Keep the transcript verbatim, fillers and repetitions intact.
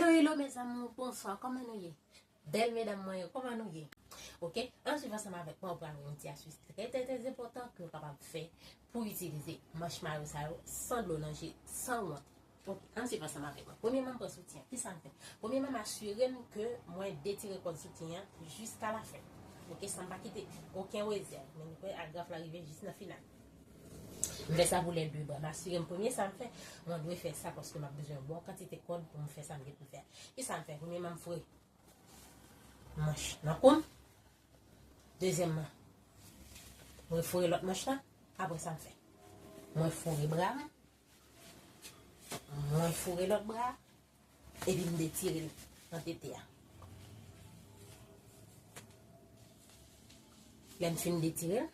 Hello mes amours, bonsoir, kòman nou ye? Bèl medam mwen yo, kòman nou ye? Ok, ann swiv ansanm avèk mwen, ou pral wè yon ti astis trè trè trè enpòtan ke w kapab fè pou itilize manch mayo sa yo san dlo nan je, san wont. Ok, ann swiv ansanm avèk mwen. Premyèman, m pran soutyen. Kisa m fè? Premyèman, m asire m ke mwen detire kòd soutyen an jiska lafen. Ok, san m pa kite okenn rezèv. Men nou kwè agraf la rive jis nan final. M fè sa pou lè de bra. M asire m premye sa m fè, mwen dwe fè sa paske m ap bezwen yon bon kantite kòd pou m fè sa m gen pou m fè. Kisa m fè? Premyèman, m foure manch nan kou m. Dezyèmman, mwen foure lòt manch la. Apre sa m fè? Mwen foure bra m. Mwen foure lòt bra a. Epi m detire l nan tete a. Lè m fin detire l,